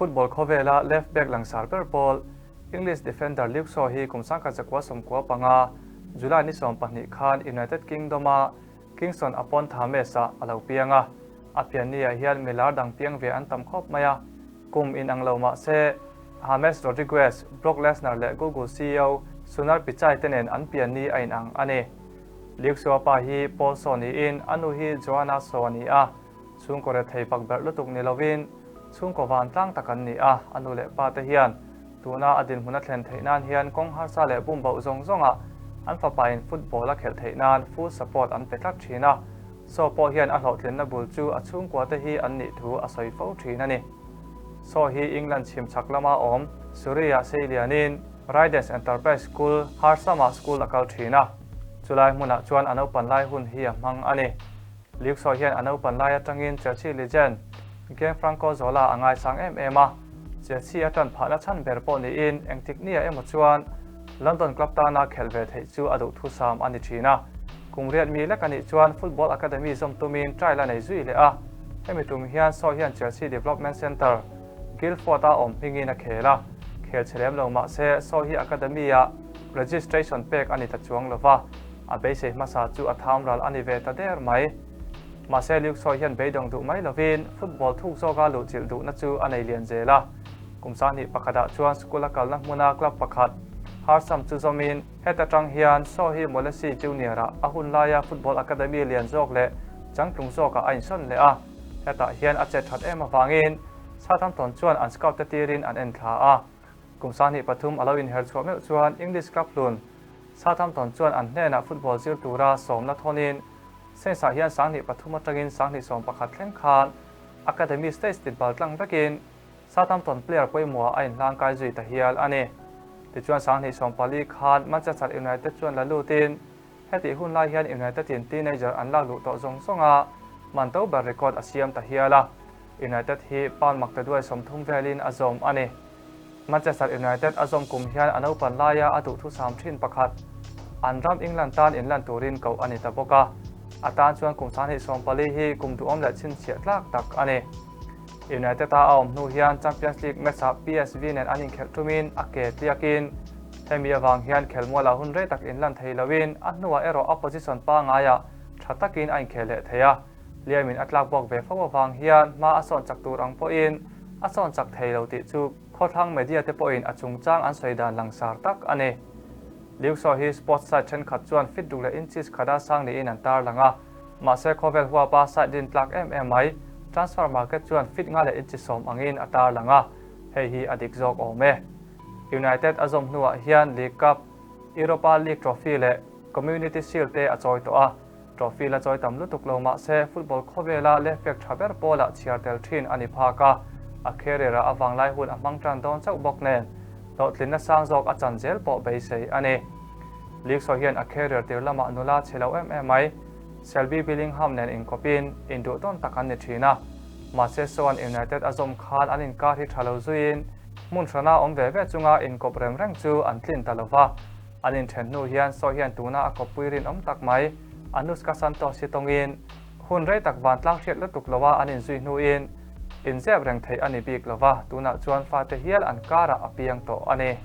Football khawvela left back langsar ber pawl English defender Luke Shaw hi kum 1995, July ni 12 khan United Kingdom-a Kingston upon Thames-ah a lo piang a. A pianni-ah hian milar dang piang ve an tam khawp mai a. Kum inang lo mah se, James Rodriguez, Brock Lesnar leh Google CEO Sundar Pichai te nen an pianni a inang a ni. Luke Shaw pa hi Paul Shaw niin a nu hi Joanna Shaw a ni a. Chhungkaw rethei pak berh lutuk ni lovin chhungkaw vantlang tak an ni a, a nu leh pa te hian tuna a dinhmun a thlen theih nan hian kawng harsa leh bum bauh zawng zawngah an fapain football a khelh theih nan full support an pe tlat thin a, Saw pawh hian a hlawhtlinna bul chu a chhungkua te hi an nih thu a sawi fo thin a ni. Saw hi England chhim chhak lama awm Surrey-ah sei lianin Rydens Enterprise School, Harsam-ah school a kal thin a, chulai hmunah chuan a naupan lai hun hi a hmang a ni. Luke Shaw hian a naupan lai atangin Chelsea legend Gianfranco Zola a ngaisang em em a, Chelsea a tan phahna chhan ber pawh niin engtik nia emaw chuan London club tana khelh ve theih chu a duhthusam a ni thin a. Kum riat mi lek a nih chuan football academy zawm tumin trial a nei zui leh a, hemi tum hian Shaw hian Chelsea Development Centre, Guildford-a awm hmingin a khel a, khel chhe lem lo mah se Shaw hi academy-ah registration pek a ni ta chuang lo va. A beisei hmasa chu a tham ral a ni ve ta der mai. Mahse Luke Shaw hian beidawng duh mai lovin football thuk zawka luhchilh duhna chu a nei lian zel a. Kum sanghnih pakhatah chuan school a kalna hmuna club pakhat Harsam chu zawmin heta tang hian Shaw hi Molesey Junior-ah a hun laia football academy lian zawk leh changtlung zawkah a insawn leh a. Hetah hian a chet that em avangin Southampton chuan an scout te tirin an en thla a. Kum 23 a lo inher chhuah meuh chuan English club hlun Southampton chuan an hnenah football zir tura sawmna thawnin Saints-ah hian 2003 atangin 2011 thleng khan Academy stage tin bal tlang vekin Southampton player pawimawhah a inhlangkai zui ta hial a ni. Tichuan 2014 khan Manchester United chuan la lutin hetih hun lai hian United-in teenager an lak luh tawh zawng zawng a, man to ber record a siam ta hial a. United hi pound maktaduai 30 velin a zawm a ni. Manchester United a zawm kum hian a naupan laia a duhthusam thin pakhat, an ram England tan inlan turin koh a ni ta bawk a. A tan chuan kum 2014 hi kum duhawm leh chhinchhiah tlak tak a ni. United-a a awm hnu hian Champions League match-ah PSV nen an inkhelh tumin a ke tliakin hemi avang hian khelmualah hun rei tak inlan thei loin a hnuah erawh a position pangaiah tha takin a inkhel leh thei a. Liamin a tlak buak ve fo avang hian hma a sawn chak tur ang pawhin a sawn chak thei lo tih chu khawthlang media te pawhin a chungchang an sawi dan langsar tak a ni. Luke Shaw hi sports site thenkhat chuan fit duk leh inches khata sang niin an tarlang a, mahse khawvel huapa site rin tlak em em mai transfer market chuan fit nga leh inchi 10 angin a tarlang a, hei hi a dik zawk awm e. United a zawm hnuah hian League Cup, Europa League Trophy leh Community Shield te a chawi tawh a. Trophy la chawi tam lutuk lo mah se football khawvela left back tha ber pawlah chhiar tel thin a ni phak a, a career-ah a vanglai hun a hmang tan dawn chauh bawk nen hlawhtlinna sang zawk a chan zel pawh beisei a ni. League sawi hian a career tir lamah nula chhe lo em em mai. Selby Billingham nen inkawpin induh tawn tak an ni thin a, mahse Soan United a zawm khan an inkar hi tha lo zuiin hmun hrana awm ve ve chunga inkawp rem reng chu an tlin ta lo va. An inthen hnu hian Saw hian tuna a kawppui rinawm tak mai Anushka Santosh hi tawngin hun rei tak vantlang hriat lutuk loa an inzui hnuin inzep reng theih a ni bik lova, tunah chuan fate hial an karah a piang tawh a ni.